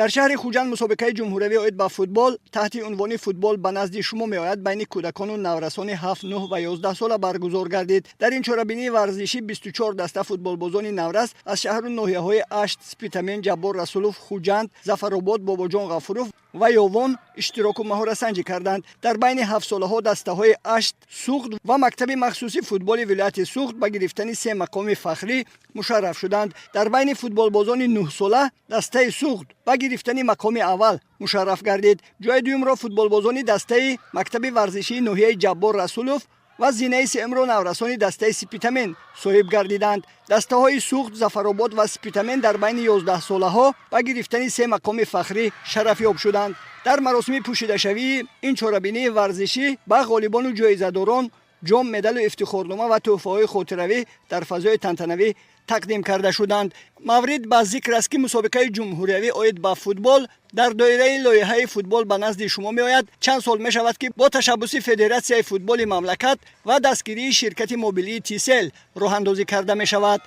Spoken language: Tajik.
Дар шаҳри Хуҷанд мусобиқаи ҷумҳуриявӣ оид ба футбол таҳти унвони «Футбол ба назди шумо меояд» байни кӯдакону наврасони 7, 9 ва 11 сола баргузор гардид. Дар ин чорабинии варзишӣ 24 даста футболбозони наврас аз шаҳру ноҳияҳои Ашт, Спитамен, Ҷаббор Расулов, Хуҷанд, Зафаробод, Бобоҷон Ғафуров ва Ёвон иштироку маҳоратсанҷӣ карданд. Дар байни ҳафтсолаҳо дастаҳои Ашт, Суғд ва мактаби махсуси футболи вилояти Суғд ба гирифтани се мақоми фахрӣ мушарраф шуданд. Дар байни футболбозони нӯҳсола дастаи Суғд ба гирифтани мақоми аввал мушарраф гардид. Ҷои дуюмро футболбозони дастаи мактаби варзишии ноҳияи Ҷаббор Расулов ва зинаи сеюмро наврасони дастаи Спитамен соҳиб гардиданд. Дастаҳои Суғд, Зафаробод ва Спитамен дар байни 11-солаҳо ба гирифтани се мақоми фахрӣ шарафёб шуданд. Дар маросими пӯшидашавии ин чорабинии варзишӣ ба ғолибону ҷоизадорон ҷом, медалу ифтихорнома ва тӯҳфаҳои хотиравӣ дар фазои тантанавӣ тақдим карда шуданд. Маврид ба зикр аст, ки мусобиқаи ҷумҳуриявӣ оид ба футбол дар доираи лоиҳаи «Футбол ба назди шумо меояд» чанд сол мешавад, ки бо ташаббуси Федератсияи футболи мамлакат ва дастгирии ширкати мобилии Тисел роҳандозӣ карда мешавад.